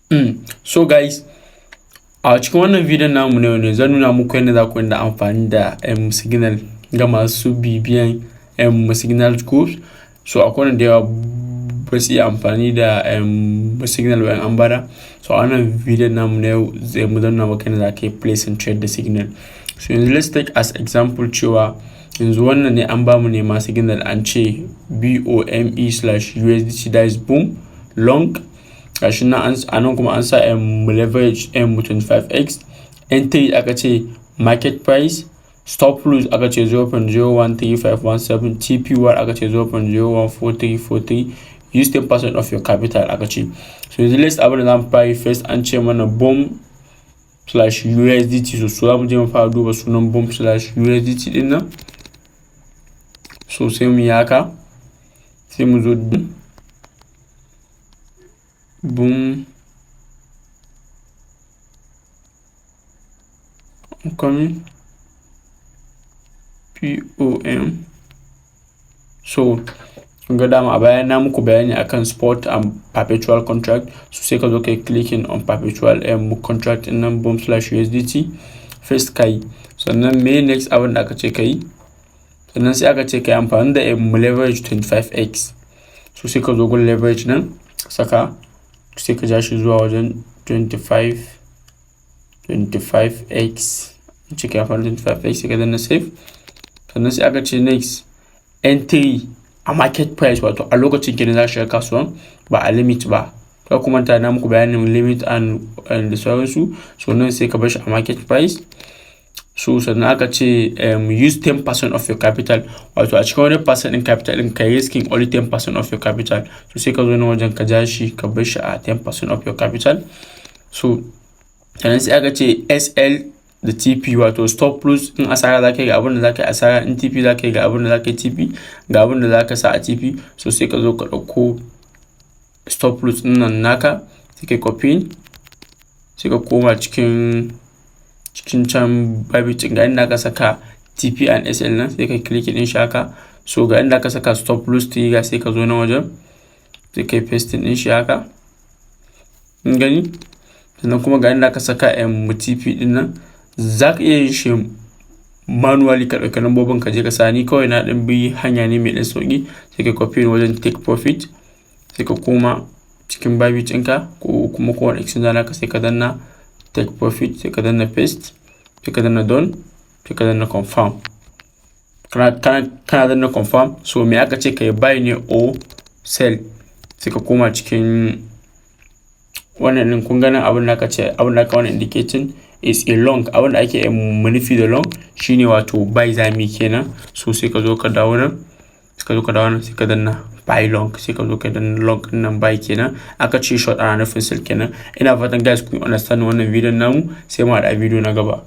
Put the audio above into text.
So guys, a cikin wannan bidiyon namu na yau ne zan nuna muku yadda za ku dinga amfani da signal ga masu bibiyan signal groups. So akwai wanda da yawa ba su iya amfani da signal bayan an bada. So a wannan bidiyon namu na yau zai mu nuna maka yadda za ka yi placing trade da signal. So yanzu let's take as example cewa yanzu wannan ne an bamu ne ma signal, an ce BOME/USDT, that is boom long. Gashi nan, a nan kuma an sa leverage 25x, entry aka ce market price, stop loss aka ce 0.013517, TP1 aka ce 0.014343, use 10% of your capital aka ce. So yanzu let's abin da zamu fara first, an ce mana BOME/USDT. So za mu je mu fara duba sunan BOME/USDT din nan. So sai mu yi haka, sai mu zo boom coming POM. So ga dama a baya na muku bayani akan spot and perpetual contract. So sai ka zo kai clicking on perpetual contract din nan, BOME/USDT first kai. Sannan me next abin da aka ce kai? Sannan sai aka ce kai amfani da leverage 25x. So sai ka zo gun leverage nan, saka, sai ka ja shi zuwa wajen 25, 25x ce, kai amfani da 25x, sai ka danna save. Sannan sai aka ce next, entry a market price, wato a lokacin kenan za ka shiga kasuwan, ba a limit ba. Ka kuma ta na muku bayanin limit and da sauransu. So nan sai ka bar shi a market price. So sannan aka ce use 10% of your capital, wato a cikin wani percent din capital din kai risking only 10% of your capital. So sai ka zo nan wajen ka ja shi, ka bar shi a 10% of your capital. So sannan sai aka ce SL da TP, wato stop loss, in asara za ka yi ga abin da za ka yi asara, in TP za ka yi ga abin da za ka yi TP, ga abin da za ka sa a TP. So sai ka zo ka ɗauko stop loss ɗin nan naka, sai ka copy, sai ka koma cikin can Bybit, ga inda aka saka TP and SL nan, sai ka click din shi haka. So ga inda aka saka stop loss trigger, sai ka zo nan wajen, sai ka yi pasting din shi haka, in gani. Sannan kuma ga inda aka saka TP din nan, za ka iya yin shi manually, ka ɗauki lambobin ka je ka sa. Ni kawai na ɗan bi hanya ne mai ɗan sauƙi. Sai ka copy wajen take profit, sai ka koma cikin Bybit ɗinka ko kuma kowane exchange naka, sai ka danna take profit, sai ka danna paste, sai ka danna done, sai ka danna confirm. Kana danna confirm. So me aka ce ka yi? Buy ne or sell? Sai ka koma cikin wannan ɗin. Kun ganin abin da aka ce, abin da aka wannan indicating is a long. Abin da ake nufi da long shine wato buy zami kenan. So sai ka zo ka dawo nan, sai ka zo ka dawo nan, sai ka danna buy long, sai ka zo ka danna long din nan, buy kenan. Aka ce short ana nufin sell kenan. Ina fatan guys kun understand wannan bidiyon namu. Sai mu haɗa bidiyo na gaba.